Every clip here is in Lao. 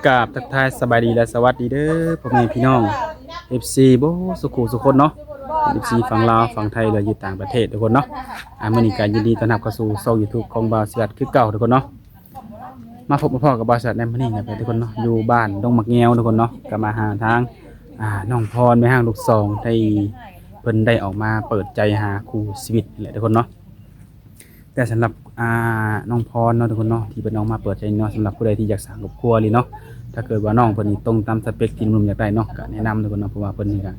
ກາບທັກທາຍສະບາຍດີ ແລະ ສະຫວັດດີເດີ ພໍ່ແມ່ພີ່ນ້ອງ ເອັຟຊີ ເບິດສູ່ຄູ່ສູ່ຄົນເນາະ ເອັຟຊີ ຝັ່ງລາວ ຝັ່ງໄທ ຫຼື ຢູ່ຕ່າງປະເທດທຸກຄົນເນາະ. ອາ ມື້ນີ້ກໍຍິນດີຕ້ອນຮັບເຂົ້າສູ່ຊ່ອງ YouTube ຂອງບ່າວສະຫວັດຄືເກົ່າທຸກຄົນເນາະ. ມາພົບມາພໍ້ກັບບ່າວສະຫວັດໃນມື້ນີ້ນະ ທຸກຄົນເນາະ ຢູ່ບ້ານດົງໝາກແງວທຸກຄົນເນາະ ກໍມາຫາທາງ ອ່າ ນ້ອງພອນ ແມ່ຮ້າງລູກສອງ ທີ່ເພິ່ນໄດ້ອອກມາເປີດໃຈຫາຄູ່ຊີວິດນີ້ແຫຼະທຸກຄົນເນາະ. ແຕ່ສຳລັບ ອ່າ ນ້ອງພອນເນາະທຸກຄົນເນາະ ທີ່ເພິ່ນອອກມາເປີດໃຈເນາະ ສຳລັບຜູ້ໃດທີ່ຢາກສ້າງຄອບຄົວອີ່ຫຼີເນາະ ຖ້າເກີດວ່ານ້ອງເພິ່ນນີ້ຕົງຕາມສະເປັກທີ່ໜຸ່ມໆຢາກໄດ້ເນາະ ກໍແນະນຳທຸກຄົນເນາະ ເພາະວ່າເພິ່ນນີ້ກໍ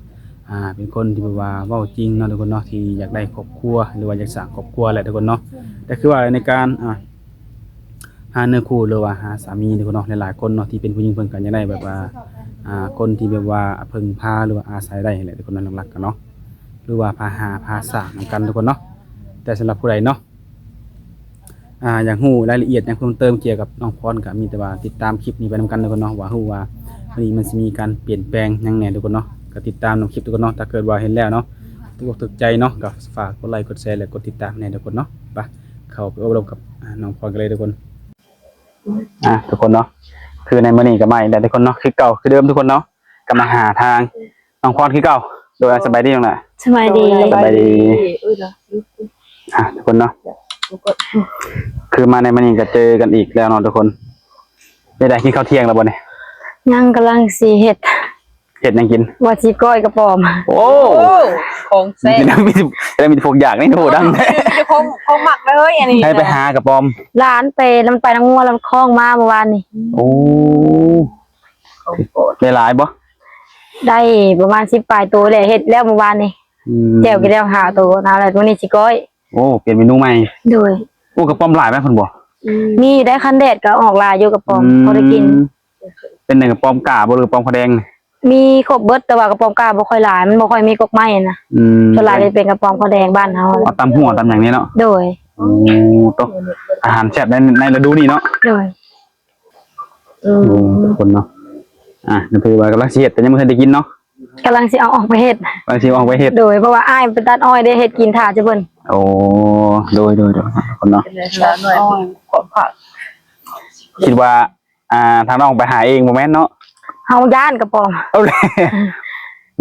ອ່າ ເປັນຄົນທີ່ແບບວ່າເວົ້າຈິງເນາະທຸກຄົນເນາະ ທີ່ຢາກໄດ້ຄອບຄົວ ຫຼືວ່າຢາກສ້າງຄອບຄົວແຫຼະທຸກຄົນເນາະ. ກໍຄືວ່າໃນການ ອ່າ ຫາເນື້ອຄູ່ ຫຼືວ່າຫາສາມີທຸກຄົນເນາະ ຫຼາຍໆຄົນເນາະ ທີ່ເປັນຜູ້ຍິງເພິ່ນກໍຢາກໄດ້ແບບວ່າ ອ່າ ຄົນທີ່ແບບວ່າເພິ່ງພາ ຫຼືວ່າອາໄສໄດ້ຫັ້ນແຫຼະທຸກຄົນເນາະ ຫຼັກໆກໍເນາະ ຫຼືວ່າພາຫາພາສ້າງນຳກັນທຸກຄົນເນາະ. ແຕ່ສຳລັບຜູ້ໃດເນາະ ອ່າ ຢາກຮູ້ລາຍລະອຽດຫຍັງເພີ່ມເຕີມກ່ຽວກັບນ້ອງພອນ ກໍມີແຕ່ວ່າຕິດຕາມຄລິບນີ້ໄປນຳກັນທຸກຄົນເນາະ ວ່າຮູ້ວ່າມື້ນີ້ມັນຊິມີການປ່ຽນແປງຫຍັງແດ່ທຸກຄົນເນາະ. ກໍຕິດຕາມນຳຄລິບທຸກຄົນເນາະ ຖ້າເກີດວ່າເຫັນແລ້ວເນາະ ຖືກອົກຖືກໃຈເນາະ ກໍຝາກກົດໄລກົດແຊ ແລະ ກົດຕິດຕາມແດ່ທຸກຄົນເນາະ. ໄປ ເຂົ້າໄປອົບລົມກັບ ອ່າ ນ້ອງພອນກັນເລີຍທຸກຄົນ. ອ່າ ທຸກຄົນເນາະ ຄືໃນມື້ນີ້ກໍມາອີກແລ້ວທຸກຄົນເນາະ ຄືເກົ່າຄືເດີມທຸກຄົນເນາະ ກໍມາຫາທາງນ້ອງພອນຄືເກົ່າ. ໂດຍ ສະບາຍດີນ້ອງຫຼ້າ. ສະບາຍດີ. ສະບາຍດີ. ອ່າ ທຸກຄົນເນາະ ຄືມາໃນມື້ນີ້ກໍເຈີກັນອີກແລ້ວເນາະທຸກຄົນ. ເປັນໃດ ກິນເຂົ້າທ່ຽງແລ້ວບໍ່ນີ້? ຍັງ ກຳລັງຊິເຮັດ. ເຮັດຫຍັງກິນ? ວ່າຊິກ້ອຍກະປອມ. ໂອ້ ໂອ້ ຂອງແຊບ. ມີແຕ່ ມີແຕ່ພວກຢາກນີ້ ໂຫ ດັງແທ້. ເຈົ້າຂອງ ຂອງມັກເລີຍອັນນີ້. ໃຜໄປຫາກະປອມ? ຫຼານໄປນຳ ໄປນຳງົວ ແລ້ວມັນຄ້ອງມາມື້ວານນີ້. ໂອ້ ຂອງໂປດ. ໄດ້ຫຼາຍບໍ່? ໄດ້ປະມານສິບປາຍໂຕແຫຼະ ເຮັດແລ້ວມື້ວານນີ້. ອືມ ແຈ່ວກໍແລ້ວຫ້າໂຕນະ ແລ້ວມື້ນີ້ຊິກ້ອຍ. ໂອ້ ປ່ຽນເມນູໃໝ່. ໂດຍ. ໂອ້ ກະປອມຫຼາຍໄໝພຸ້ນບໍ່? ອືມ ມີຢູ່ໄດ໋ ຄັນແດດກໍອອກຫຼາຍຢູ່ກະປອມ. ອືມ ພໍໄດ້ກິນ. ເປັນໃນກະປອມກ້າບໍ່ ຫຼືກະປອມຂາວແດງ? ມີຄົບເບິດ ແຕ່ວ່າກະປອມກ້າບໍ່ຄ່ອຍຫຼາຍ ມັນບໍ່ຄ່ອຍມີກົກໄມ້ນະ. ອືມ ສ່ວນຫຼາຍຈະເປັນກະປອມຂາວແດງບ້ານເຮົາ ເອົາຕຳຫົວຕຳຫຍັງນີ້ເນາະ. ໂດຍ. ໂອ້ ໂຕ ອາຫານແຊບໃນ ໃນລະດູນີ້ເນາະ. ໂດຍ. ອືມ ໂອ້ ທຸກຄົນເນາະ ອ່າ ກໍຖືວ່າກຳລັງຊິເຮັດ ແຕ່ຍັງບໍ່ທັນໄດ້ກິນເນາະ. ກຳລັງຊິເອົາອອກໄປເຮັດ. ກຳລັງຊິເອົາອອກໄປເຮັດ. ໂດຍ ເພາະວ່າອ້າຍໄປຕັດອ້ອຍເດ້ ເຮັດກິນຖ້າຈະເພິ່ນ. ໂອ້ ໂດຍ ໂດຍ ໂດຍ ທຸກຄົນເນາະ. ຄິດວ່າ ອ່າ ທາງນ້ອງໄປຫາເອງບໍ່ແມ່ນເນາະ? ເຮົາຢ້ານກະປອມ. ເອົາແລ້ວ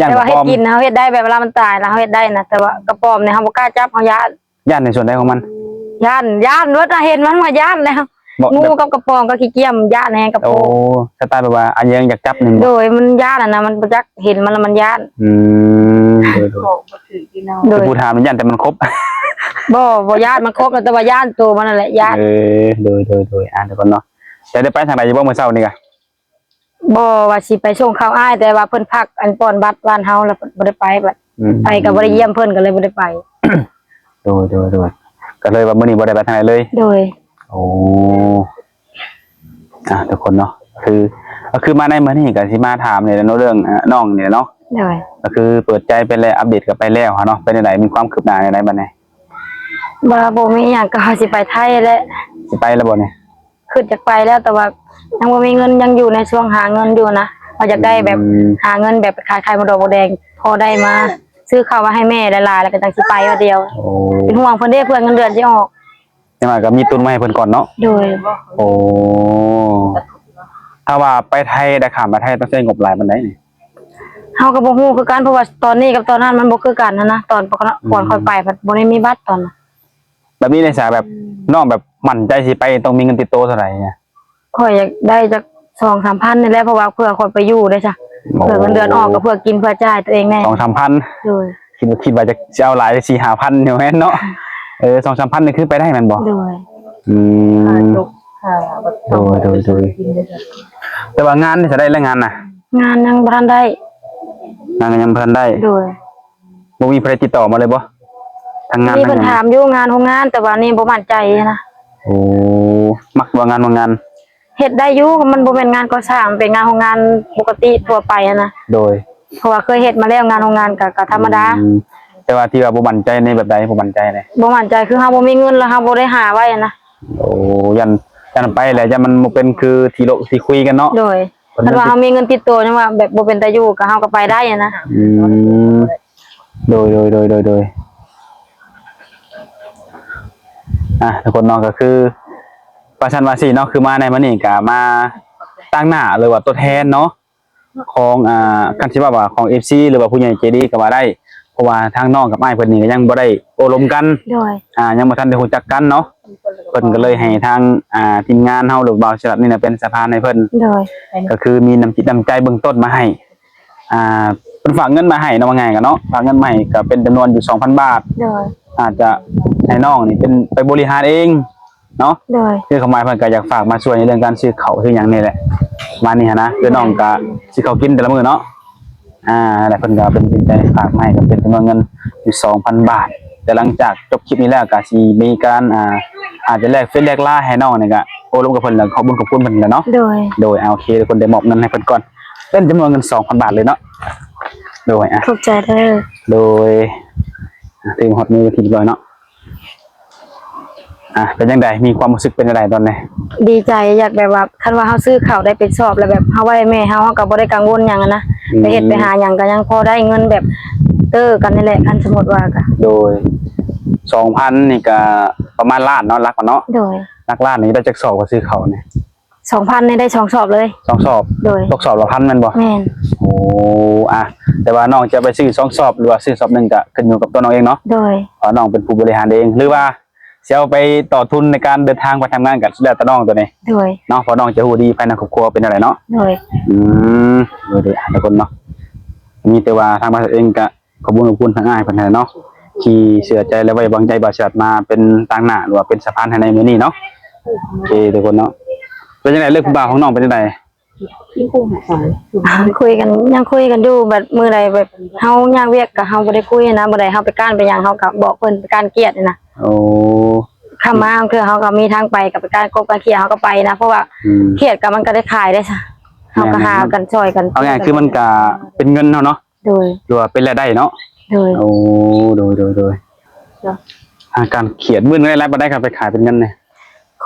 ຢ້ານກະປອມ. ແຕ່ວ່າເຮັດກິນເຮົາເຮັດໄດ້ ແບບເວລາມັນຕາຍແລ້ວເຮົາເຮັດໄດ້ນະ ແຕ່ວ່າກະປອມນີ້ເຮົາບໍ່ກ້າຈັບ ເຮົາຢ້ານ. ຢ້ານໃນສ່ວນໃດຂອງມັນ? ຢ້ານ ຢ້ານເບິດນະ ເຫັນມັນກໍຢ້ານແລ້ວ. ງູກັບກະປອມກັບຂີ້ກ້ຽມ ຢ້ານແຮງກະປອມ. ໂອ້ ສະໄຕລ໌ແບບວ່າອັນຍັງຢາກຈັບນີ້ບໍ່? ໂດຍ ມັນຢ້ານຫັ້ນນະ ມັນບໍ່ຈັກ ເຫັນມັນແລ້ວມັນຢ້ານ. ອືມ ໂດຍ ໂດຍ. ໂດຍ ຜູ້ຖາມຢ້ານແຕ່ມັນຄົບ. ບໍ່ ບໍ່ຢ້ານມັນຄົບ ແຕ່ວ່າຢ້ານໂຕມັນນັ້ນແຫຼະ ຢ້ານ. ເອີ ໂດຍ ໂດຍ ໂດຍ. ອ່າ ທຸກຄົນເນາະ ຈະໄດ້ໄປທາງໃດຢູ່ບໍ່ມື້ເຊົ້ານີ້ກະ? ບໍ່ ວ່າຊິໄປສົ່ງເຂົ້າອ້າຍ ແຕ່ວ່າເພິ່ນພັກອັນປ່ອນບັດບ້ານເຮົາ ແລ້ວບໍ່ໄດ້ໄປບັດ. ອືມ ໄປກໍບໍ່ໄດ້ຢ້ຽມເພິ່ນ ກໍເລີຍບໍ່ໄດ້ໄປ. ໂດຍ ໂດຍ ໂດຍ. ກໍເລີຍວ່າມື້ນີ້ບໍ່ໄດ້ໄປທາງໃດເລີຍ. ໂດຍ. ໂອ້ ອ່າ ທຸກຄົນເນາະ ຄື ກໍຄືມາໃນມື້ນີ້ກໍຊິມາຖາມນີ້ແຫຼະເນາະ ເລື່ອງ ອ່າ ນ້ອງນີ້ແຫຼະເນາະ. ໂດຍ. ກໍຄືເປີດໃຈໄປແລ້ວ ອັບເດດກັນໄປແລ້ວຫັ້ນເນາະ ເປັນຈັ່ງໃດ ມີຄວາມຄືບໜ້າຈັ່ງໃດບັດນີ້? ວ່າບໍ່ມີຫຍັງ ກໍຊິໄປໄທແຫຼະ. ຊິໄປແລ້ວບໍ່ນີ້? ຄິດຢາກໄປແລ້ວ ແຕ່ວ່າຍັງບໍ່ມີເງິນ ຍັງຢູ່ໃນຊ່ວງຫາເງິນຢູ່ນະ ວ່າຢາກໄດ້ແບບ ອືມ ຫາເງິນແບບໄປຂາຍໄຂ່ມົດດອກມົດແດງ ພໍໄດ້ມາຊື້ເຂົ້າມາໃຫ້ແມ່ຫຼາຍໆ ແລ້ວກໍຈັ່ງຊິໄປວ່າດຽວ. ໂອ້ ເປັນຫ່ວງເພິ່ນເດ້ ເພື່ອເງິນເດືອນຊິອອກ. ຈັ່ງວ່າກໍມີທຶນໄວ້ໃຫ້ເພິ່ນກ່ອນເນາະ. ໂດຍ. ໂອ້ ຖ້າວ່າໄປໄທ ໄດ້ຂ້າມໄປໄທ ຕ້ອງໃຊ້ງົບຫຼາຍປານໃດນີ້? ເຮົາກໍບໍ່ຮູ້ຄືກັນ ເພາະວ່າຕອນນີ້ກັບຕອນນັ້ນມັນບໍ່ຄືກັນຫັ້ນນະ ຕອນ ອືມ ກ່ອນຂ້ອຍໄປພັດບໍ່ໄດ້ມີບັດຕອນນັ້ນ. ແບບນີ້ເດຊະ ແບບ ອືມ ນ້ອງແບບໝັ້ນໃຈຊິໄປ ຕ້ອງມີເງິນຕິດໂຕເທົ່າໃດ? ຂ້ອຍຢາກໄດ້ຈັກສອງສາມພັນນີ້ແຫຼະ ເພາະວ່າເພື່ອຂ້ອຍໄປຢູ່ເດ້ຊະ. ໂອ້ ເພື່ອເງິນເດືອນອອກ ກໍເພື່ອກິນເພື່ອຈ່າຍຕົວເອງແດ່. ສອງສາມພັນ. ໂດຍ. ຄິດວ່າ ຄິດວ່າຈະ ຊິເອົາຫຼາຍ ສີ່ຫ້າພັນ ນີ້ແມ່ນເນາະ. ເອີ ສອງສາມພັນນີ້ຄືໄປໄດ້ແມ່ນບໍ່? ໂດຍ. ອືມ ໂດຍ ໂດຍ ໂດຍ. ແຕ່ວ່າງານນີ້ຈະໄດ້ແລ້ວ ງານນະ? ງານຍັງບໍ່ທັນໄດ້. ງານກໍຍັງບໍ່ທັນໄດ້. ໂດຍ. ບໍ່ມີໃຜຕິດຕໍ່ມາເລີຍບໍ່ ທາງງານ? ມີເພິ່ນຖາມຢູ່ ງານໂຮງງານ ແຕ່ວ່ານີ້ບໍ່ໝັ້ນໃຈນະ. ໂອ້ ມັກບໍ່ງານໂຮງງານ? ເຮັດໄດ້ຢູ່ ມັນບໍ່ແມ່ນງານກໍ່ສ້າງ ມັນເປັນງານໂຮງງານປົກກະຕິທົ່ວໄປຫັ້ນນະ. ໂດຍ. ເພາະວ່າເຄີຍເຮັດມາແລ້ວ ງານໂຮງງານກໍ ກໍທຳມະດາ. ອືມ ແຕ່ວ່າທີ່ວ່າບໍ່ໝັ້ນໃຈໃນແບບໃດ? ບໍ່ໝັ້ນໃຈໃນ ບໍ່ໝັ້ນໃຈ ຄືເຮົາບໍ່ມີເງິນ ແລ້ວເຮົາບໍ່ໄດ້ຫາໄວ້ຫັ້ນນະ. ໂອ້ ຢ້ານ ຢ້ານໄປແລ້ວ ຢ້ານມັນບໍ່ເປັນຄືທີ່ໂລະທີ່ຄຸຍກັນເນາະ. ໂດຍ. ຄັນວ່າເຮົາມີເງິນຕິດໂຕ ຍັງວ່າແບບບໍ່ເປັນຕາຢູ່ ກໍເຮົາກໍໄປໄດ້ຫັ້ນນະ. ອືມ ໂດຍ ໂດຍ ໂດຍ ໂດຍ ໂດຍ. ອ່າ ທຸກຄົນເນາະ ກໍຄືວ່າຊັ້ນວ່າຊີ້ເນາະ ຄືມາໃນມື້ນີ້ກໍມາ ຕາງໜ້າ ຫຼືວ່າຕົວແທນເນາະ ຂອງ ອ່າ ຄັນຊິເວົ້າວ່າຂອງເອັຟຊີ ຫຼືວ່າຜູ້ໃຫຍ່ໃຈດີກໍວ່າໄດ້ ເພາະວ່າທາງນ້ອງກັບອ້າຍເພິ່ນນີ້ກໍຍັງບໍ່ໄດ້ໂອ້ລົມກັນ ໂດຍ ອ່າ ຍັງບໍ່ທັນໄດ້ຮູ້ຈັກກັນເນາະ ເພິ່ນກໍເລີຍໃຫ້ທາງ ອ່າ ທີມງານເຮົາ ຫຼືວ່າບ່າວສະຫຼັດນີ້ນະເປັນສະພານໃຫ້ເພິ່ນ ໂດຍ ກໍຄືມີນ້ຳຈິດນ້ຳໃຈເບື້ອງຕົ້ນມາໃຫ້ ອ່າ ເພິ່ນຝາກເງິນມາໃຫ້ເນາະ ວ່າງ່າຍກັນເນາະ ຝາກເງິນມາໃຫ້ກໍເປັນຈຳນວນຢູ່ສອງພັນບາດ ໂດຍ ອາດຈະໃຫ້ນ້ອງນີ້ເປັນໄປບໍລິຫານເອງ ເນາະ ໂດຍ ຄືຄວາມໝາຍເພິ່ນກໍຢາກຝາກມາຊ່ວຍໃນເລື່ອງການຊື້ເຂົ້າຊື້ຫຍັງນີ້ແຫຼະ ປະມານນີ້ຫັ້ນນະ ຄືນ້ອງກໍຊື້ເຂົ້າກິນແຕ່ລະມື້ເນາະ ອ່າ ແລ້ວເພິ່ນກໍເປັນຈິດໃຈຝາກມາໃຫ້ ກໍເປັນຈຳນວນເງິນຢູ່ສອງພັນບາດ ແຕ່ຫຼັງຈາກຈົບຄລິບນີ້ແລ້ວກໍຊິມີການ ອ່າ ອາດຈະແລກເຟສແລກລາຍໃຫ້ນ້ອງນີ້ກໍໂອ້ລົມກັບເພິ່ນ ແລ້ວຂອບບຸນຂອບຄຸນເພິ່ນແຫຼະເນາະ ໂດຍ ໂດຍ ອ່າ ໂອເຄ ທຸກຄົນໄດ້ມອບເງິນໃຫ້ເພິ່ນກ່ອນ ເປັນຈຳນວນເງິນສອງພັນບາດເລີຍເນາະ ໂດຍ ອ່າ ຂອບໃຈເດີ ໂດຍ ອ່າ ຖືມາຮອດມືເປັນທີ່ຮຽບຮ້ອຍເນາະ ອ່ະ ເປັນຈັ່ງໃດ? ມີຄວາມຮູ້ສຶກເປັນຈັ່ງໃດຕອນນີ້? ດີໃຈ ຢາກແບບວ່າ ຄັນວ່າເຮົາຊື້ເຂົ້າໄດ້ເປັນຊອບ ແລ້ວແບບເຮົາໄວ້ແມ່ເຮົາ ເຮົາກໍບໍ່ໄດ້ກັງວົນຫຍັງຫັ້ນນະ ອືມ ໄປເຮັດໄປຫາຫຍັງກໍຍັງພໍໄດ້ເງິນແບບເຕີກັນນີ້ແຫຼະ ຄັນສົມມຸດວ່າກໍ ໂດຍ ສອງພັນນີ້ກໍປະມານລ້ານເນາະ ຫຼັກເນາະ ໂດຍ ຫຼັກລ້ານນີ້ໄດ້ຈັກຊອບ ກໍຊື້ເຂົ້ານີ້? ສອງພັນນີ້ໄດ້ສອງຊອບເລີຍ ສອງຊອບ ໂດຍ ຕົກຊອບລະພັນແມ່ນບໍ່? ແມ່ນ ໂອ້ ອ່ະ ແຕ່ວ່ານ້ອງຈະໄປຊື້ສອງຊອບ ຫຼືວ່າຊື້ຊອບໜຶ່ງ ກະຂຶ້ນຢູ່ກັບຕົວນ້ອງເອງເນາະ ໂດຍ ເພາະນ້ອງເປັນຜູ້ບໍລິຫານເອງ ຫຼືວ່າຊິເອົາໄປຕໍ່ທຶນໃນການເດີນທາງໄປທຳງານ ກະແລ້ວແຕ່ນ້ອງໂຕນີ້ ໂດຍ ເນາະ ເພາະນ້ອງຈະຮູ້ດີພາຍໃນຄອບຄົວເປັນຈັ່ງໃດເນາະ ໂດຍ ອືມ ໂດຍໆ ທຸກຄົນເນາະ ມີແຕ່ວ່າທາງບ້ານເອງກະ ຂອບຄຸນຂອບຄຸນທາງອ້າຍເພິ່ນຫັ້ນແຫຼະເນາະ ທີ່ເຊື່ອໃຈ ແລະ ໄວ້ວາງໃຈບ່າວສະຫຼັດມາເປັນຕາງໜ້າ ຫຼືວ່າເປັນສະພານໃຫ້ໃນມື້ນີ້ເນາະ ໂອເຄ ທຸກຄົນເນາະ ເປັນຈັ່ງໃດ ເລື່ອງຜູ້ບ່າວຂອງນ້ອງເປັນຈັ່ງໃດ? ຄຸຍກັນ ຍັງຄຸຍກັນຢູ່ ບັດມື້ໃດແບບເຮົາຍາກວຽກກໍເຮົາບໍ່ໄດ້ຄຸຍນະ ມື້ໃດເຮົາໄປການໄປຫຍັງ ເຮົາກໍບອກເພິ່ນ ໄປການກຽດນະ ໂອ້ ຄຳມາບາງເທື່ອເຮົາກໍມີທາງໄປ ກໍໄປການກົບການເຄຍ ເຮົາກໍໄປນະ ເພາະວ່າ ອືມ ເຄຍກໍມັນກໍໄດ້ຂາຍໄດ້ຊະ ເຮົາກໍຫາກັນຊ່ອຍກັນ ເອົາງ່າຍຄືມັນກໍເປັນເງິນເຮົາເນາະ ໂດຍ ຫຼືວ່າເປັນລາຍໄດ້ເນາະ ໂດຍ ໂອ້ ໂດຍໆໆ ເຈົ້າ ອາ ການຂຽດ ມື້ໜຶ່ງໄດ້ຫຼາຍປານໃດ ຄັນໄປຂາຍເປັນເງິນນີ້?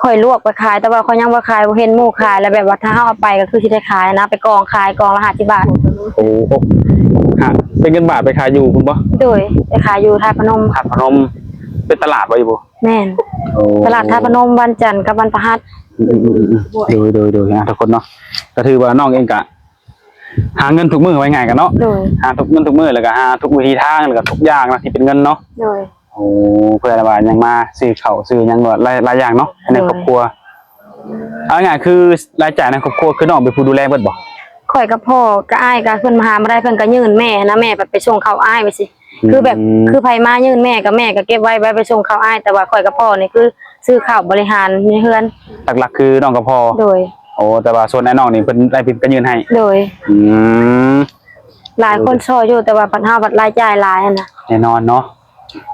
ຂ້ອຍລວກໄປຂາຍ ແຕ່ວ່າຂ້ອຍຍັງບໍ່ຂາຍ ບໍ່ເຫັນໝູ່ຂາຍ ແລ້ວແບບວ່າຖ້າເຮົາເອົາໄປກໍຄືຊິໄດ້ຂາຍນະ ໄປກອງຂາຍ ກອງລະຫ້າສິບບາດ ໂອ້ ໂອ້ ຮະ ເປັນເງິນບາດໄປຂາຍຢູ່ພຸ້ນບໍ່? ໂດຍ ໄປຂາຍຢູ່ທາດພະນົມ ທາດພະນົມ ເປັນຕະຫຼາດບໍ່ ຢູ່ບໍ່? ແມ່ນ ໂອ້ ຕະຫຼາດທາດພະນົມ ວັນຈັນກັບວັນພະຫັດ ອືມໆໆ ໂດຍໆໆ ອ່າ ທຸກຄົນເນາະ ກໍຖືວ່ານ້ອງເອງກະ ຫາເງິນທຸກມື້ ເວົ້າງ່າຍກັນເນາະ ໂດຍ ຫາທຸກ ເງິນທຸກມື້ ແລ້ວກໍຫາທຸກວິທີທາງ ແລ້ວກໍທຸກຢ່າງນະທີ່ເປັນເງິນເນາະ ໂດຍ ໂອ້ ເພື່ອວ່າຍັງມາຊື້ເຂົ້າຊື້ຫຍັງ ຫຼາຍ ຫຼາຍຢ່າງເນາະ ໃນຄອບຄົວ ເອົາງ່າຍຄືລາຍຈ່າຍໃນຄອບຄົວ ຄືນ້ອງເປັນຜູ້ດູແລເບິດບໍ່? ຂ້ອຍກັບພໍ່ກັບອ້າຍກໍເພິ່ນມາຫາບໍ່ໄດ້ ເພິ່ນກໍຍື່ນແມ່ຫັ້ນນະ ແມ່ບັດໄປສົ່ງເຂົ້າອ້າຍໄປຊີ້ ອືມ ຄືແບບ ຄືໃຜມາຍື່ນແມ່ກໍ ແມ່ກໍເກັບໄວ້ ໄວ້ໄປສົ່ງເຂົ້າອ້າຍ ແຕ່ວ່າຂ້ອຍກັບພໍ່ນີ້ຄືຊື້ເຂົ້າບໍລິຫານໃນເຮືອນ ຫຼັກໆຄືນ້ອງກັບພໍ່ ໂດຍ ໂອ້ ແຕ່ວ່າສ່ວນອ້າຍນ້ອງນີ້ເພິ່ນໄດ້ເປັນກະຍື່ນໃຫ້ ໂດຍ ອືມ ຫຼາຍຄົນຊ່ອຍຢູ່ ແຕ່ວ່າບັດເຮົາບັດລາຍຈ່າຍຫຼາຍຫັ້ນນະ ແນ່ນອນເນາະ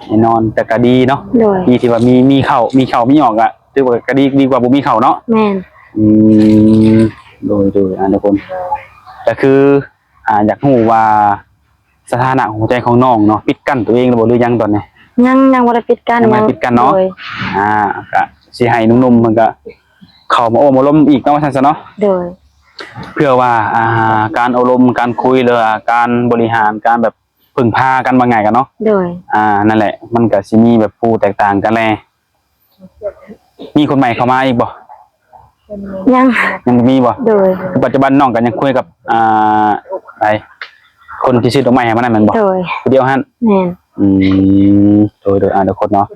ແນ່ນອນ ແຕ່ກໍດີເນາະ ໂດຍ ດີທີ່ວ່າມີ ມີເຂົ້າ ມີເຂົ້າມີອອກ ກໍຖືວ່າກໍດີ ດີກວ່າບໍ່ມີເຂົ້າເນາະ ແມ່ນ ອືມ ໂດຍໆ ອ່າ ທຸກຄົນ ກໍຄື ອ່າ ຢາກຮູ້ວ່າ ສະຖານະຫົວໃຈຂອງນ້ອງເນາະ ປິດກັ້ນຕົວເອງແລ້ວບໍ່ ຫຼືຍັງຕອນນີ້? ຍັງ ຍັງບໍ່ໄດ້ປິດກັ້ນ ຍັງບໍ່ໄດ້ປິດກັ້ນເນາະ ໂດຍ ອ່າ ກະຊິໃຫ້ໜຸ່ມໆ ເພິ່ນກະເຂົ້າມາໂອ້ມາລົມອີກເນາະ ວ່າຊັ້ນຊະເນາະ ໂດຍ ເພື່ອວ່າ ອ່າ ການໂອ້ລົມ ການຄຸຍ ຫຼືວ່າການບໍລິຫານ ການແບບ ເພິ່ງພາກັນ ວ່າງ່າຍກັນເນາະ ໂດຍ ອ່າ ນັ້ນແຫຼະ ມັນກະຊິມີແບບຜູ້ແຕກຕ່າງກັນແດ່ ມີຄົນໃໝ່ເຂົ້າມາອີກບໍ່? ຍັງ ຍັງບໍ່ມີບໍ່? ໂດຍ ຄືປັດຈຸບັນນ້ອງກໍຍັງຄຸຍກັບ ອ່າ ໃຜ ຄົນທີ່ຊື້ດອກໄມ້ໃຫ້ມື້ນັ້ນແມ່ນບໍ່? ໂດຍ ຜູ້ດຽວຫັ້ນ ແມ່ນ ອືມ ໂດຍໆ ອ່າ ທຸກຄົນເນາະ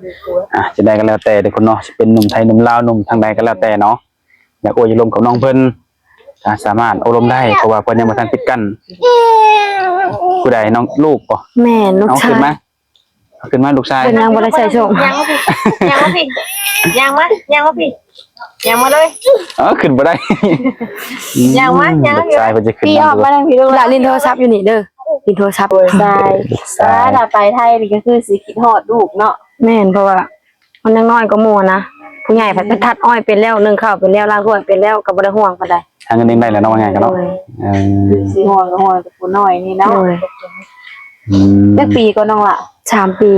ອ່າ ຈັ່ງໃດກໍແລ້ວແຕ່ທຸກຄົນເນາະ ຊິເປັນໜຸ່ມໄທ ໜຸ່ມລາວ ໜຸ່ມທາງໃດກໍແລ້ວແຕ່ເນາະ ຢາກໂອ້ຢາກລົມກັບນ້ອງເພິ່ນ ກໍສາມາດໂອ້ລົມໄດ້ ເພາະວ່າເພິ່ນຍັງບໍ່ທັນປິດກັ້ນ ຜູ້ໃດ ນ້ອງ ລູກບໍ່? ແມ່ນ ລູກ ເອົາ ຊາຍ ຂຶ້ນມາ ເອົາຂຶ້ນມາ ລູກຊາຍ ເພິ່ນຍັງບໍ່ໄດ້ໃສ່ໂສ້ງ ຍ່າງມາພີ້ ຍ່າງມາພີ້ ຍ່າງມາ ຍ່າງມາພີ້ ຍ່າງມາເລີຍ ເອີ ຂຶ້ນບໍ່ໄດ້ ຍ່າງມາ ຍ່າງມາ ລູກຊາຍເພິ່ນຈະຂຶ້ນ ພີ່ອອກມາທາງພີ້ລູກ ລະຫຼິ້ນໂທລະສັບຢູ່ນີ້ເດີ ຫຼິ້ນໂທລະສັບ ຊາຍ ຊາຍ ຖ້າໄປໄທນີ້ກໍຄືຊິຄິດຮອດລູກເນາະ ແມ່ນ ເພາະວ່າ ມັນຍັງນ້ອຍກວ່າໝູ່ນະ ຜູ້ໃຫຍ່ພັດໄປຕັດອ້ອຍເປັນແລ້ວ ໜຶ້ງເຂົ້າເປັນແລ້ວ ລ້າງຖ້ວຍເປັນແລ້ວ ກໍບໍ່ໄດ້ຫ່ວງປານໃດ ຫາເງິນເອງໄດ້ແລ້ວເນາະ ວ່າງ່າຍກັນເນາະ ໂດຍ ເອີ ຊິຮ້ອນກໍຮ້ອນກັບຜູ້ນ້ອຍນີ້ເນາະ ໂດຍ ອືມ ຈັກປີກໍນ້ອງລະ? ສາມປີ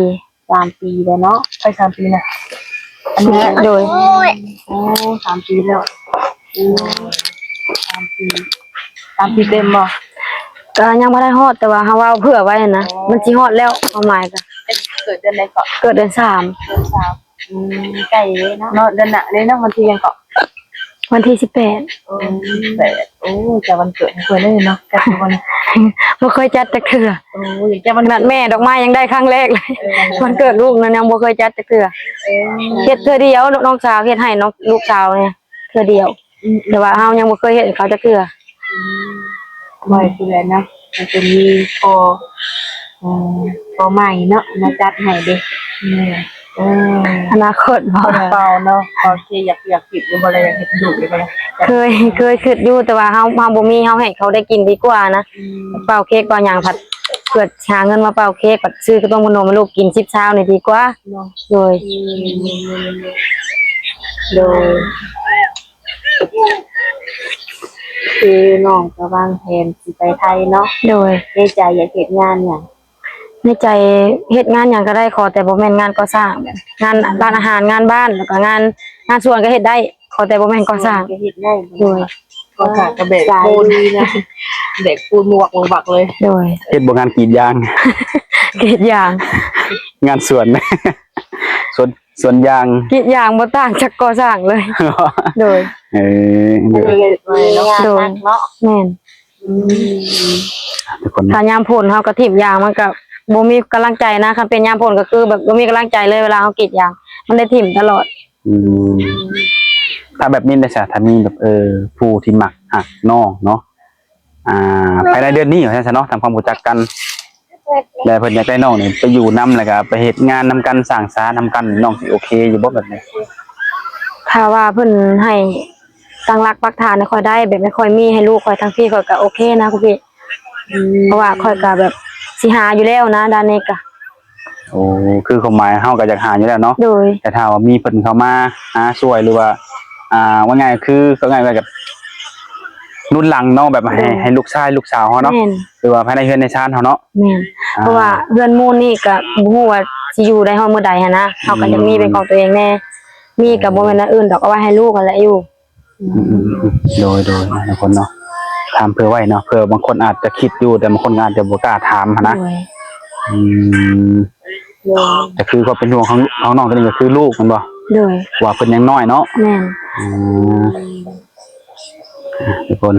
ສາມປີແລ້ວເນາະ ໄປສາມປີນະ ອັນນີ້ ໂດຍ ໂອ້ ສາມປີແລ້ວ ໂອ້ ສາມປີ ສາມປີເຕັມບໍ່? ກໍຍັງບໍ່ໄດ້ຮອດ ແຕ່ວ່າເຮົາເວົ້າເຜື່ອໄວ້ນະ ມັນຊິຮອດແລ້ວ ຄວາມໝາຍກໍ ເກີດເດືອນໃດເກາະ? ເກີດເດືອນສາມ ເດືອນສາມ ອືມ ໃກ້ເລີຍເນາະ ເນາະ ເດືອນໜ້າເລີຍເນາະ ວັນທີຫຍັງເກາະ? ວັນທີສິບແປດ. ໂອ້ ສິບແປດ. ໂອ້ ຈະວັນເກີດຂອງເພິ່ນເລີຍເນາະ ຈັດຢູ່ບໍ່ນີ້? ບໍ່ເຄີຍຈັດຈັກເທື່ອ. ໂອ້ ຢາກຈັດວັນ ຂະໜາດແມ່ດອກໄມ້ຍັງໄດ້ຄັ້ງແລກເລີຍ. ເອີ ວັນເກີດລູກນັ້ນຍັງບໍ່ເຄີຍຈັດຈັກເທື່ອ. ເອີ ເຮັດເທື່ອດຽວ ນ້ອງສາວເຮັດໃຫ້ນ້ອງ ລູກສາວນີ້ເທື່ອດຽວ. ອືມ ແຕ່ວ່າເຮົາຍັງບໍ່ເຄີຍເຮັດໃຫ້ເຂົາຈັກເທື່ອ. ອືມ ບໍ່ເຮັດແລ້ວເນາະ ມັນຈະມີພໍ່ ເອີ ພໍ່ໃໝ່ເນາະ ມາຈັດໃຫ້ເດ້. ແມ່ນ. ເອີ ອະນາຄົດບໍ່ ຄົນເກົ່າເນາະ ເຂົາຊິຢາກ ຢາກເຮັດຢູ່ບໍ່ ແລ້ວຢາກເຮັດໃຫ້ລູກຢູ່ບໍ່? ເຄີຍ ເຄີຍຄິດຢູ່ ແຕ່ວ່າເຮົາ ເຮົາບໍ່ມີ ເຮົາໃຫ້ເຂົາໄດ້ກິນດີກວ່ານະ. ອືມ ເປົ່າເຄ້ກເປົ່າຫຍັງ ພັດເພື່ອຫາເງິນມາເປົ່າເຄ້ກ ພັດຊື້ຂະໜົມ ຂະໜົມໃຫ້ລູກກິນສິບຊາວນີ້ດີກວ່າເນາະ. ໂດຍ ອືມ ໂດຍ. ຄືນ້ອງກໍວາງແຜນຊິໄປໄທເນາະ. ໂດຍ. ໃນໃຈຢາກເຮັດງານຫຍັງ? ໃນໃຈເຮັດງານຫຍັງກໍໄດ້ ຂໍແຕ່ບໍ່ແມ່ນງານກໍ່ສ້າງ ແບບງານ ອືມ ຮ້ານອາຫານ ງານບ້ານ ແລ້ວກໍງານ ງານສວນກໍເຮັດໄດ້ ຂໍແຕ່ບໍ່ແມ່ນກໍ່ສ້າງ. ສວນກໍເຮັດໄດ້. ໂດຍ. ກໍ່ສ້າງກໍແບກປູນ ສາຍລຸຍນະ ແບກປູນບວກໆເລີຍ. ໂດຍ. ເຮັດບໍ່ງານກຣີດຢາງ? ກຣີດຢາງ. ງານສວນ ສວນ ສວນຢາງ ກຣີດຢາງບໍ່ຕ່າງຈາກກໍ່ສ້າງເລີຍ. ໂດຍ. ເອີ ໂດຍ ໂດຍ ເນາະ ໂດຍ ເນາະ ແມ່ນ. ອືມ ທຸກຄົນ ຖ້າຍາມຝົນເຮົາກໍຖິ້ມຢາງ ມັນກໍບໍ່ມີກຳລັງໃຈນະ. ຄັນເປັນຍາມຝົນກໍຄືແບບບໍ່ມີກຳລັງໃຈເລີຍ ເວລາເຮົາກຣີດຢາງ ມັນໄດ້ຖິ້ມຕະຫຼອດ. ອືມ ຖ້າແບບນີ້ໄດ້ຊະ ຖ້າມີແບບ ເອີ ຜູ້ທີ່ມັກຮັກນ້ອງເນາະ ອ່າ ພາຍໃນເດືອນນີ້ວ່າຊັ້ນຊະເນາະ ທຳຄວາມຮູ້ຈັກກັນ ແລະ ເພິ່ນຢາກໄດ້ນ້ອງນີ້ໄປຢູ່ນຳ ແລ້ວກໍໄປເຮັດງານນຳກັນ ສ້າງສານຳກັນ ນ້ອງຊິໂອເຄຢູ່ບໍ່ແບບນີ້? ຖ້າວ່າເພິ່ນໃຫ້ຕັ້ງຫຼັກປັກຖານໃຫ້ຂ້ອຍໄດ້ ແບບໃຫ້ຂ້ອຍມີໃຫ້ລູກຂ້ອຍທາງພີ້ ຂ້ອຍກໍໂອເຄນະຄຸນພີ່. ອືມ ເພາະວ່າຂ້ອຍກໍແບບຊິຫາຢູ່ແລ້ວນະ ດ້ານນີ້ກໍ ໂອ້ ຄືຄວາມໝາຍເຮົາກໍຢາກຫາຢູ່ແລ້ວເນາະ. ໂດຍ. ແຕ່ຖ້າວ່າມີເພິ່ນເຂົ້າມາຫາຊ່ວຍ ຫຼືວ່າ ອ່າ ເວົ້າງ່າຍຄື ເວົ້າງ່າຍວ່າກັບໜູນຫຼັງເນາະ ແບບໃຫ້ ໂດຍ ໃຫ້ລູກຊາຍລູກສາວເຮົາເນາະ. ແມ່ນ. ຫຼືວ່າພາຍໃນເຮືອນໃນຊານເຮົາເນາະ. ແມ່ນ. ອ່າ ເພາະວ່າເຮືອນໝູ່ນີ້ກໍບໍ່ຮູ້ວ່າຊິຢູ່ໄດ້ຮອດມື້ໃດຫັ້ນນະ. ເຮົາກໍຢາກມີເປັນຂອງຕົວເອງແດ່. ອືມ. ມີກໍບໍ່ແມ່ນອັນອື່ນດອກ ເອົາໄວ້ໃຫ້ລູກຫັ້ນແຫຼະຢູ່. ອືມໆໆ ໂດຍໆ ນະ ທຸກຄົນເນາະ ຖາມເພື່ອໄວ້ເນາະ ເພື່ອບາງຄົນອາດຈະຄິດຢູ່ ແຕ່ບາງຄົນກໍອາດຈະບໍ່ກ້າຖາມຫັ້ນນະ. ໂດຍ. ອືມ ໂດຍ. ກໍຄືຄວາມເປັນຫ່ວງຂອງ ຂອງນ້ອງຕົວນີ້ກໍຄືລູກແມ່ນບໍ່? ໂດຍ. ວ່າເພິ່ນຍັງນ້ອຍເນາະ. ແມ່ນ. ອືມ ອ່າ ທຸກຄົນ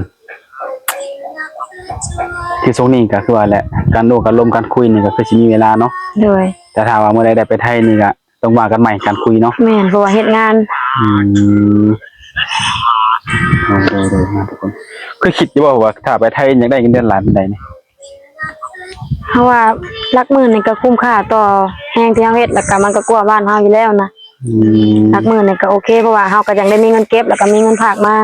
ຄືຊ່ວງນີ້ກໍຄືວ່າແຫຼະ ການໂອ້ການລົມການຄຸຍນີ້ກໍຄືຊິມີເວລາເນາະ. ໂດຍ. ແຕ່ຖ້າວ່າມື້ໃດໄດ້ໄປໄທນີ້ກໍ ຕ້ອງວ່າກັນໃໝ່ການຄຸຍເນາະ. ແມ່ນ ເພາະວ່າເຮັດງານ. ອືມ ໂດຍໆໆ ທຸກຄົນ ເຄີຍຄິດຢູ່ບໍ່ວ່າຖ້າໄປໄທຢາກໄດ້ເງິນເດືອນຫຼາຍປານໃດນີ້? ເຮົາວ່າຫຼັກໝື່ນນີ້ກໍຄຸ້ມຄ່າຕໍ່ແຮງທີ່ເຮົາເຮັດ ແລ້ວກໍມັນກໍກວ່າບ້ານເຮົາຢູ່ແລ້ວນະ. ອືມ ຫຼັກໝື່ນນີ້ກໍໂອເຄ ເພາະວ່າເຮົາກໍຍັງໄດ້ມີເງິນເກັບ ແລ້ວກໍມີເງິນຝາກມາ.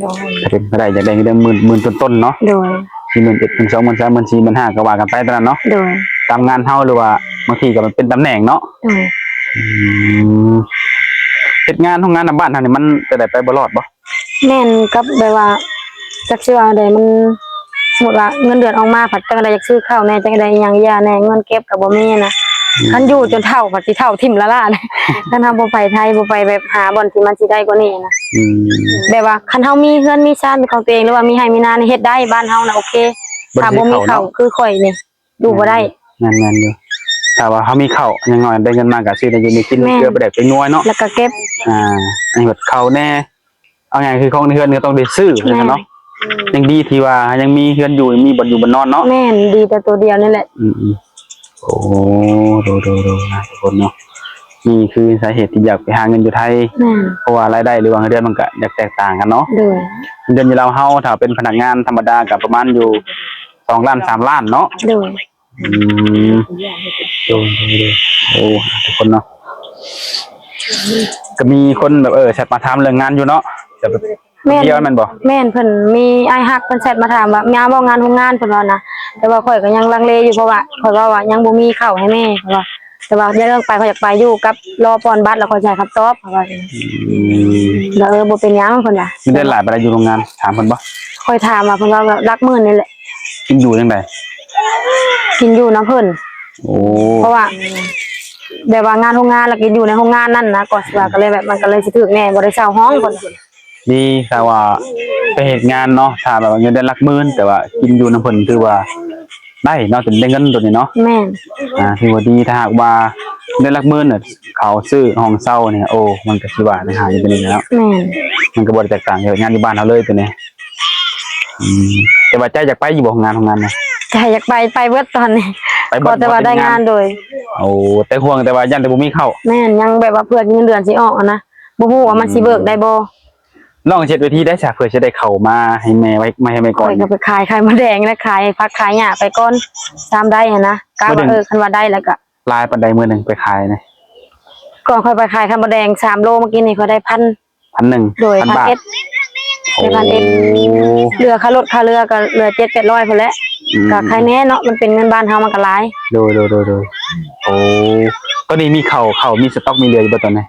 ໂດຍ. ເປັນໄປໄດ້ ຢາກໄດ້ເງິນເດືອນໝື່ນ ໝື່ນຕົ້ນໆເນາະ. ໂດຍ. ສີ່ໝື່ນເຈັດ ໝື່ນສອງ ໝື່ນສາມ ໝື່ນສີ່ ໝື່ນຫ້າ ກໍວ່າກັນໄປຕອນນັ້ນເນາະ. ໂດຍ. ຕາມງານເຮົາ ຫຼືວ່າບາງທີກໍເປັນຕຳແໜ່ງເນາະ. ໂດຍ. ອືມ ເຮັດງານໂຮງງານນຳບ້ານເຮົານີ້ ມັນຈະໄດ້ໄປບໍ່ລອດບໍ່? ແມ່ນ ກັບແບບວ່າ ຈັກຊິວ່າໃດ ມັນ ສົມມຸດວ່າເງິນເດືອນອອກມາ ພັດຈັກໃດຢາກຊື້ເຂົ້າແດ່ ຈັກໃດອີ່ຫຍັງຢ່າແດ່ ເງິນເກັບກໍບໍ່ມີນະ. ອືມ ຄັນຢູ່ຈົນເຖົ້າ ພັດຊິເຖົ້າຖິ້ມລ້າໆນະ ຄັນເຮົາບໍ່ໄປໄທ ບໍ່ໄປແບບຫາບ່ອນທີ່ມັນຊິໄດ້ກວ່ານີ້ນະ. ອືມ ແບບວ່າຄັນເຮົາມີເຮືອນມີຊານເປັນຂອງຕົວເອງ ຫຼືວ່າມີໄຮ່ມີນານີ້ ເຮັດໄດ້ ບ້ານເຮົານະໂອເຄ. ບໍ່ໄດ້ ຖ້າບໍ່ມີເຂົ້າ ເຂົ້າເນາະ ຄືຂ້ອຍນີ້ ຢູ່ບໍ່ໄດ້. ແມ່ນໆ ຢູ່ ຖ້າວ່າເຮົາມີເຂົ້າ ຢ່າງໜ້ອຍໄດ້ເງິນມາກໍຊື້ໄດ້ຢູ່ໄດ້ກິນ ແມ່ນ ເກືອປາແດກເປັນນົວເນາະ. ແລ້ວກໍເກັບ ອ່າ ອັນນີ້ເຂົ້າແດ່ ເອົາຫຍັງຄືຂອງໃນເຮືອນກໍຕ້ອງໄດ້ຊື້ ແມ່ນ ເນາະ. ອືມ ຍັງດີທີ່ວ່າຍັງມີເຮືອນຢູ່ ມີບ່ອນຢູ່ບ່ອນນອນເນາະ. ແມ່ນ ດີແຕ່ໂຕດຽວນີ້ແຫຼະ. ອືມໆ ໂອ້ ໂດຍໆໆ ນະ ທຸກຄົນເນາະ ນີ້ຄືສາເຫດທີ່ຢາກໄປຫາເງິນຢູ່ໄທ. ແມ່ນ ເພາະວ່າລາຍໄດ້ ຫຼືວ່າເງິນເດືອນມັນກໍຢາກແຕກຕ່າງກັນເນາະ. ໂດຍ. ເງິນເດືອນຢູ່ລາວເຮົາ ຖ້າເປັນພະນັກງານທຳມະດາກໍປະມານຢູ່ສອງລ້ານ ສາມລ້ານເນາະ. ໂດຍ. ອືມ ໂດຍໆໆ ໂອ້ ທຸກຄົນເນາະ ກໍມີຄົນແບບ ເອີ ແຊັດມາຖາມເລື່ອງງານຢູ່ເນາະ ແຕ່ແບບ ແມ່ນ ດຽວແມ່ນບໍ່? ແມ່ນ ເພິ່ນມີອ້າຍຮັກເພິ່ນແຊັດມາຖາມວ່າ ຍາມເວົ້າງານໂຮງງານ ເພິ່ນວ່ານະ ແຕ່ວ່າຂ້ອຍກໍຍັງລັງເລຢູ່ ເພາະວ່າຂ້ອຍເວົ້າວ່າຍັງບໍ່ມີເຂົ້າໃຫ້ແມ່ ເພິ່ນວ່າ ແຕ່ວ່າຢ່າເລື່ອງໄປ ຂ້ອຍຢາກໄປຢູ່ກັບ ລໍປ່ອນບັດ ແລ້ວຂ້ອຍຈະໃຫ້ຄຳຕອບ ເພິ່ນວ່າ. ອືມ ແລ້ວ ເອີ ບໍ່ເປັນຫຍັງ ເພິ່ນວ່າ. ເງິນເດືອນຫຼາຍປານໃດຢູ່ໂຮງງານ ຖາມເພິ່ນບໍ່? ຂ້ອຍຖາມວ່າ ເພິ່ນວ່າຫຼັກໝື່ນນີ້ແຫຼະ. ກິນຢູ່ຈັ່ງໃດ? ກິນຢູ່ນຳເພິ່ນ. ໂອ້ ເພາະວ່າແບບວ່າງານໂຮງງານ ແລ້ວກໍຢູ່ໃນໂຮງງານນັ້ນນະ ກໍຊິວ່າ ກໍເລີຍແບບ ມັນກໍເລີຍຊິຖືກແດ່ ບໍ່ໄດ້ເຊົ່າຫ້ອງເພິ່ນ. ດີ ຖ້າວ່າໄປເຮັດງານເນາະ ຖ້າແບບວ່າເງິນເດືອນຫຼັກໝື່ນ ແຕ່ວ່າກິນຢູ່ນຳເພິ່ນ ຖືວ່າໄດ້ເນາະ ເປັນໄດ້ເງິນໂຕນີ້ເນາະ. ແມ່ນ. ອ່າ ຖືວ່າດີ ຖ້າຫາກວ່າ ເດືອນຫຼັກໝື່ນນະ ເຂົາຊື້ຫ້ອງເຊົ່ານີ້ ໂອ້ ມັນກໍຊິວ່າໃນຫາຢູ່ຕົວນີ້ແຫຼະເນາະ. ແມ່ນ. ມັນກໍບໍ່ໄດ້ແຕກຕ່າງກັບງານຢູ່ບ້ານເຮົາເລີຍຕົວນີ້. ອືມ ແຕ່ວ່າໃຈຢາກໄປຢູ່ບໍ່ ໂຮງງານ ໂຮງງານນະ? ໃຈຢາກໄປ ໄປເບິດຕອນນີ້ ໄປເບິດ ຂໍແຕ່ວ່າໄດ້ງານ. ໂດຍ. ໂອ້ ແຕ່ຫ່ວງແຕ່ວ່າຢ້ານແຕ່ບໍ່ມີເຂົ້າ. ແມ່ນ. ຍັງແບບວ່າເພື່ອເງິນເດືອນຊິອອກຫັ້ນນະ ບໍ່ຮູ້ວ່າມັນຊິເບີກໄດ້ບໍ່. ອືມ ນ້ອງເຮັດວິທີໃດຊະ ເພື່ອຊິໄດ້ເຂົ້າມາໃຫ້ແມ່ໄວ້ ມາໃຫ້ແມ່ກ່ອນ? ຂ້ອຍກໍໄປຂາຍໄຂ່ມົດແດງ ແລະ ຂາຍຜັກຂາຍຫຍ້າໄປກ່ອນ ຊາມໄດ້ຫັ້ນນະ. ກະວ່າ ເອີ ຄັນວ່າໄດ້ແລ້ວກະ ລາຍປານໃດມື້ໜຶ່ງໄປຂາຍນີ້? ກ່ອນຂ້ອຍໄປຂາຍໄຂ່ມົດແດງສາມໂລ ມື້ກີ້ນີ້ຂ້ອຍໄດ້ພັນ ພັນໜຶ່ງ. ໂດຍ. ພັນບາດ. ໄດ້ພັນເອັດ. ໂອ້ ເຫຼືອຄ່າລົດຄ່າເຮືອກໍເຫຼືອເຈັດແປດຮ້ອຍພຸ້ນແຫຼະ. ອືມ ກໍໃຄແນ່ເນາະ ມັນເປັນເງິນບ້ານເຮົາມັນກໍຫຼາຍ. ໂດຍ ໂດຍ ໂດຍ ໂດຍ. ໂອ້ ຕອນນີ້ມີເຂົ້າ ເຂົ້າມີສະຕັອກມີເຫຼືອຢູ່ບໍ່ຕອນນີ້?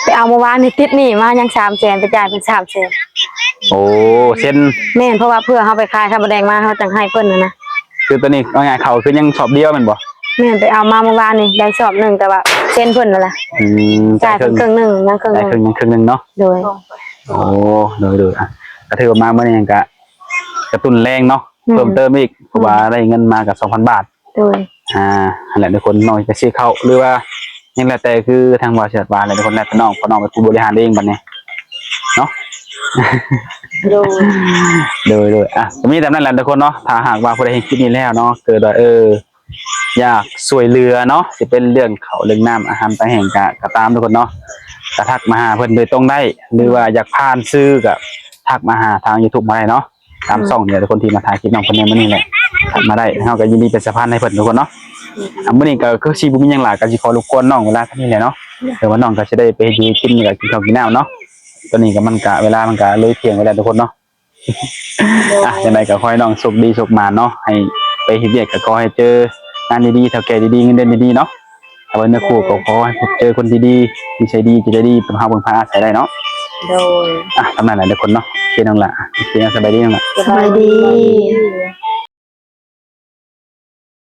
ໄປເອົາມື້ວານນີ້ ຕິດໜີ້ມາ ຍັງສາມແສນ ໄປຈ່າຍເພິ່ນສາມແສນ. ໂອ້ ເຊັນ. ແມ່ນ. ເພາະວ່າເພື່ອເຮົາໄປຂາຍໄຂ່ມົດແດງມາ ເຮົາຈັ່ງໃຫ້ເພິ່ນຫັ້ນນະ. ຄືຕອນນີ້ເອົາງ່າຍໆ ເຂົ້າຄືຍັງສອບດຽວແມ່ນບໍ່? ແມ່ນ. ໄປເອົາມາມື້ວານນີ້ໄດ້ສອບໜຶ່ງ ແຕ່ວ່າເຊັນເພິ່ນຫັ້ນແຫຼະ. ອືມ ຈ່າຍເພິ່ນເຄິ່ງໜຶ່ງ ຍັງເຄິ່ງໜຶ່ງ. ຈ່າຍເຄິ່ງ ຍັງເຄິ່ງໜຶ່ງເນາະ. ໂດຍ. ໂອ້ ໂດຍ ໂດຍ. ອ່ະ ກໍຖືວ່າມາມື້ນີ້ກໍກະຕຸ້ນແຮງເນາະ. ອືມ ເພີ່ມເຕີມອີກ ເພາະວ່າໄດ້ເງິນມາກໍສອງພັນບາດ. ໂດຍ. ອ່າ ຫັ້ນແຫຼະທຸກຄົນ ນ້ອງຈະຊື້ເຂົ້າ ຫຼືວ່າຫຍັງແລ້ວແຕ່ ຄືທາງບ່າວເສີດວ່າແຫຼະທຸກຄົນ ແລ້ວແຕ່ນ້ອງ ເພາະນ້ອງເປັນຜູ້ບໍລິຫານເອງບັດນີ້ເນາະ. ໂດຍ ໂດຍ ໂດຍ. ອ່ະ ກໍມີຕາມນັ້ນແຫຼະທຸກຄົນເນາະ. ຖ້າຫາກວ່າຜູ້ໃດເຫັນຄລິບນີ້ແລ້ວເນາະ ເກີດວ່າ ເອີ ຢາກຊ່ວຍເຫຼືອເນາະ ຊິເປັນເລື່ອງເຂົ້າເລື່ອງນ້ຳ ອາຫານຕາແຫ້ງກະ ກະຕາມທຸກຄົນເນາະ ກະທັກມາຫາເພິ່ນໂດຍຕົງໄດ້ ຫຼືວ່າຢາກຜ່ານສື່ກະທັກມາຫາທາງຢູທູບມາໄດ້ເນາະ. ຕາມ ອືມ ຊ່ອງນີ້ແຫຼະ ຄົນທີ່ມາຖ່າຍຄລິບນ້ອງເພິ່ນໃນມື້ນີ້ແຫຼະ ທັກມາໄດ້ ເຮົາກໍຍິນດີເປັນສະພານໃຫ້ເພິ່ນທຸກຄົນເນາະ. ອືມ ອ່າ ມື້ນີ້ກໍຄືຊິບໍ່ມີຫຍັງຫຼາຍ ກໍຊິຂໍລົບກວນນ້ອງເວລາເທົ່ານີ້ແຫຼະເນາະ. ໂດຍ. ເພາະວ່ານ້ອງກໍຊິໄດ້ໄປເຮັດຢູ່ເຮັດກິນ ແລ້ວກໍກິນເຂົ້າກິນນ້ຳເນາະ. ຕອນນີ້ກໍມັນກໍເວລາມັນກໍເລີຍທ່ຽງໄປແລ້ວທຸກຄົນເນາະ. ໂດຍ. ອ່ະ ຈັ່ງໃດກໍຂໍໃຫ້ນ້ອງໂຊກດີໂຊກໝານເນາະ ໃຫ້ໄປເຮັດວຽກກໍຂໍໃຫ້ເຈີງານດີໆ ເຖົ້າແກ່ດີໆ ເງິນເດືອນດີໆເນາະ. ຖ້າວ່າເນື້ອຄູ່ກໍ ໂດຍ ຂໍໃຫ້ພົບເຈີຄົນທີ່ດີ ນິໄສດີ ຈິດໃຈດີ ເພິ່ງພາ ເພິ່ງພາອາໄສໄດ້ເນາະ. ໂດຍ. ອ່ະ ປະມານນັ້ນແຫຼະທຸກຄົນເນາະ. ໂອເຄນ້ອງຫຼ້າ ໂອເຄ ສະບາຍດີນ້ອງຫຼ້າ. ສະບາຍດີ.